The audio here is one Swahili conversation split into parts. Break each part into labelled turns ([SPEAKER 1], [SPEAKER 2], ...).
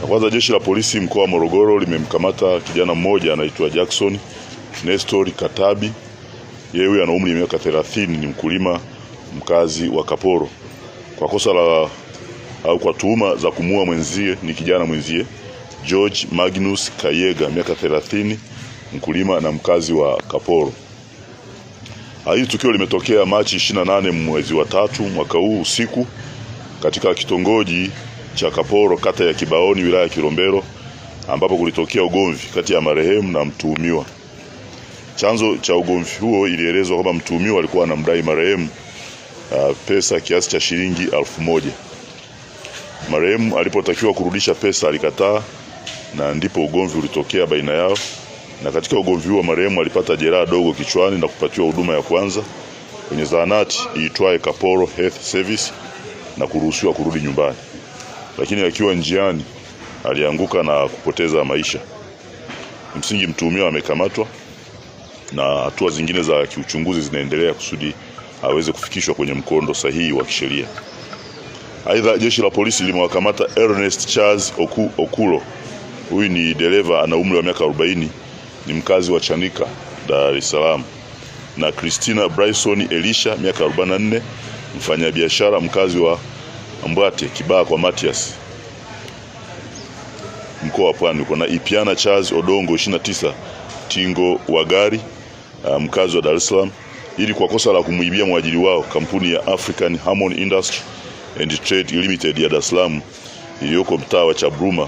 [SPEAKER 1] Kwanza, jeshi la polisi mkoa wa Morogoro limemkamata kijana mmoja anaitwa Jackson Nestor Katabi. Yeye huyu ana umri wa miaka 30, ni mkulima mkazi wa Kaporo, kwa kosa la au kwa tuhuma za kumuua mwenzie, ni kijana mwenzie George Magnus Kayega miaka 30, mkulima na mkazi wa Kaporo. Hili tukio limetokea Machi 28 mwezi wa 3 mwaka huu usiku katika kitongoji cha Kaporo kata ya Kibaoni wilaya ya Kilombero, ambapo kulitokea ugomvi kati ya marehemu na mtuhumiwa. Chanzo cha ugomvi huo, ilielezwa kwamba mtuhumiwa alikuwa anamdai marehemu pesa kiasi cha shilingi 1000. Marehemu alipotakiwa kurudisha pesa alikataa, na ndipo ugomvi ulitokea baina yao, na katika ugomvi huo marehemu alipata jeraha dogo kichwani na kupatiwa huduma ya kwanza kwenye zahanati iitwaye Kaporo Health Service na kuruhusiwa kurudi nyumbani, lakini akiwa njiani alianguka na kupoteza maisha. Msingi, mtuhumiwa amekamatwa na hatua zingine za kiuchunguzi zinaendelea kusudi aweze kufikishwa kwenye mkondo sahihi wa kisheria. Aidha, jeshi la polisi limewakamata Ernest Charles Okulo. Huyu ni dereva, ana umri wa miaka 40, ni mkazi wa Chanika, Dar es Salaam, na Christina Bryson Elisha miaka 44, mfanyabiashara mkazi wa Mbwate Kibaha kwa Matias, mkoa wa Pwani. Kuna Ipiana Charles Odongo 29, tingo wa gari, mkazi wa Dar es Salaam, ili kwa kosa la kumwibia mwajiri wao kampuni ya African Harmony Industry and Trade Limited ya Dar es Salaam iliyoko mtaa wa Chabruma,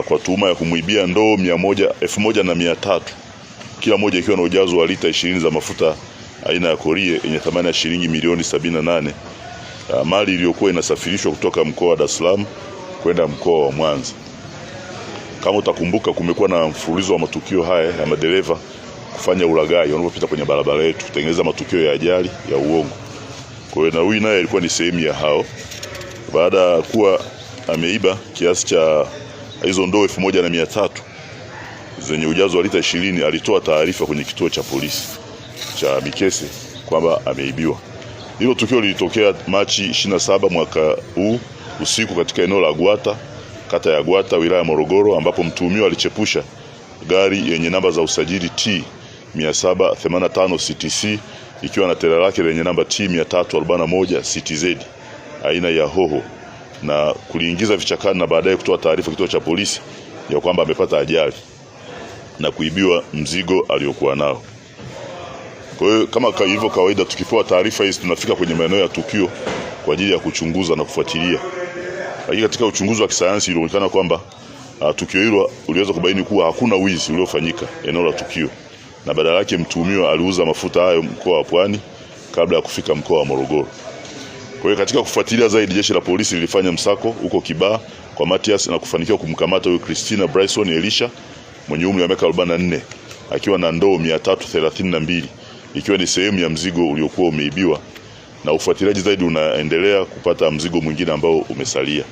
[SPEAKER 1] kwa tuhuma ya kumwibia ndoo 1,300, kila moja ikiwa na ujazo wa lita 20 za mafuta aina ya korie yenye thamani ya shilingi milioni 78, mali iliyokuwa inasafirishwa kutoka mkoa wa Dar es Salaam kwenda mkoa wa Mwanza. Kama utakumbuka, kumekuwa na mfululizo wa matukio haya ya madereva kufanya ulaghai wanapopita kwenye barabara yetu, kutengeneza matukio ya ajali ya uongo. Kwa hiyo na huyu naye alikuwa ni sehemu ya hao. Baada ya kuwa ameiba kiasi cha hizo ndoo 1,300 zenye ujazo wa lita 20, alitoa taarifa kwenye kituo cha polisi cha Mikese kwamba ameibiwa. Hilo tukio lilitokea Machi 27 mwaka huu usiku katika eneo la Gwata, kata ya Gwata, wilaya ya Morogoro, ambapo mtuhumiwa alichepusha gari yenye namba za usajili T 785 CTC ikiwa na tela lake lenye namba T 341 CTZ aina ya Hoho na kuliingiza vichakani na baadaye kutoa taarifa kituo cha polisi ya kwamba amepata ajali na kuibiwa mzigo aliokuwa nao. Kwa hiyo kama ilivyo kawaida, tukipewa taarifa hizi tunafika kwenye maeneo ya tukio kwa ajili ya kuchunguza na kufuatilia. Lakini katika uchunguzi wa kisayansi ilionekana kwamba tukio hilo uliweza kubaini kuwa hakuna wizi uliofanyika eneo la tukio, na badala yake mtuhumiwa aliuza mafuta hayo mkoa wa Pwani kabla ya kufika mkoa wa Morogoro. Kwa hiyo katika kufuatilia zaidi, jeshi la polisi lilifanya msako huko Kibaha kwa Matias na kufanikiwa kumkamata huyo Christina Bryson Elisha mwenye umri wa miaka 44 akiwa na ndoo 332 ikiwa ni sehemu ya mzigo uliokuwa umeibiwa, na ufuatiliaji zaidi unaendelea kupata mzigo mwingine ambao umesalia.